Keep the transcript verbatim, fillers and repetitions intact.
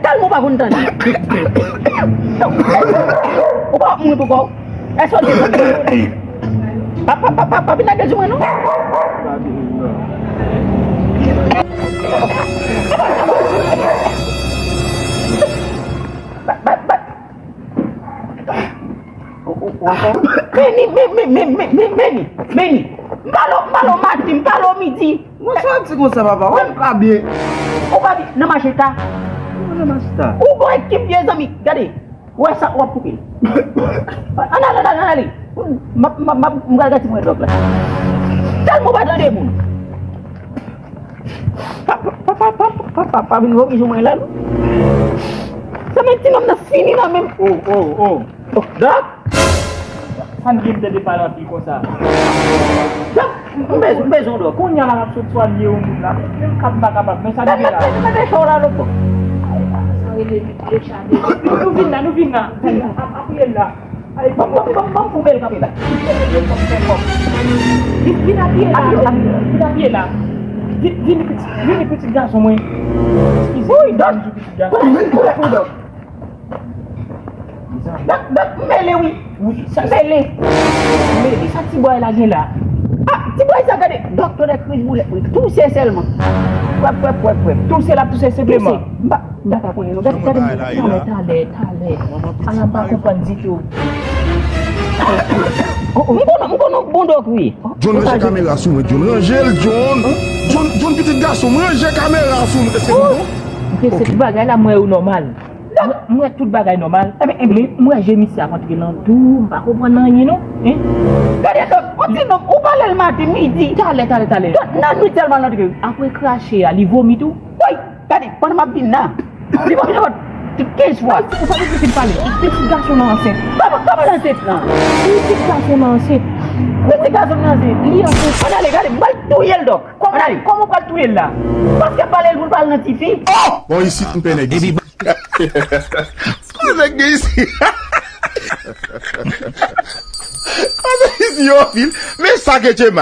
Tèlman w pa konn tande. Ou pa ap mouri pou kò w. Èske w te konn? Pa, pa, pa, pa, pa vin lage sou mwen, non. Ba, ba, ba. Ou, ou, ou ankò? Meni, me, me, me, me, me, meni, meni. M pale w, m pale w maten, m pale w midi. Mwen santi konsa, papa. Wè m pa byen. Ou pa byen? Nan mache ta. Mwen nan mache ta. Ou gon ekip vye zanmi. Gade. Ou wè sa, w ap koupe. Ann ale, ann ale, ann ale. M ap, m ap, m ap, m pral gate mwen dòk la. Tèlman w pa tande moun. Pa, pa, pa, pa, pa, pa, pa vin vomi sou mwen la, non. Sa men ti nonm nan fini nan menm. Oh, oh, oh. Oh, dòk. Sa n gen tande pale anpil konsa. Dòk, m bezwen, m bezwen w, dòk. Kounye a la, m ap sot swanye yon moun la. Menm kab m pa kapab, men sa n gen la. Mete, mete, mete cho w la lòt bò. Sa rele Richard. Nou, nou vin la, nou vin la. Vin la, ap, ap rele la. Ban m, ban m, ban m, ban m foume l kanpe la. Vin, vin apiye la, vin apiye la. Vin, vin, pitit, vin, pitit gason mwen. Eskize. Wi, dòk. Pitit gason. Dòk, dòk, mele wi. Wi, sa, mele. Mele, sa ti bòy la gen la. Ah, ti bòy sa gade. Dòk, tonnè kriz boulèt wi. Touse sèlman. Pwèp, pwèp, pwèp, pwèp. Touse l ap touse senpleman. Touse. M pa, m pa ka konnen non. Gade, gade, talè, talè, talè. Ala m pa konprann ditou. Oh, oh, m konnen, m konnen bon dòk wi. John, ranje kamera sou mwen, John. Ranje l, John. John, John, pitit gason, ranje kamera sou mwen. Èske se bon? Mwen se tout bagay la, mwen yo nòmal. Mwen, mwen tout bagay nòmal. Ebyen, ebyen. Men mwen je misye ap antre nan dou, m pa konprann anyen non. Hein? Gade dòk, on ti nonm, ou pale l maten, midi. Talè, talè, talè. Dòk, nan nwit sèlman l antre. Apre krache a, li vomi tou? Woy, gade, pandan m ap vin la. Li vomi nan tout kenz fwa. Ou pa bezwen fin pale. Pitit gason nan ansent. Kòman, kòman l ansent lan? Pitit gason nan ansent. Pitit gason nan ansent. Li ansent. Ann ale, gade, m pral touye l dòk. Kòman, kòman w pral touye l la? Paske pale l pou l pale nan tifi. Oh! Bon, isit m pè nèg isit. Kote nèg gen isit? Kote isit yo anpil? Men sa ke Djema.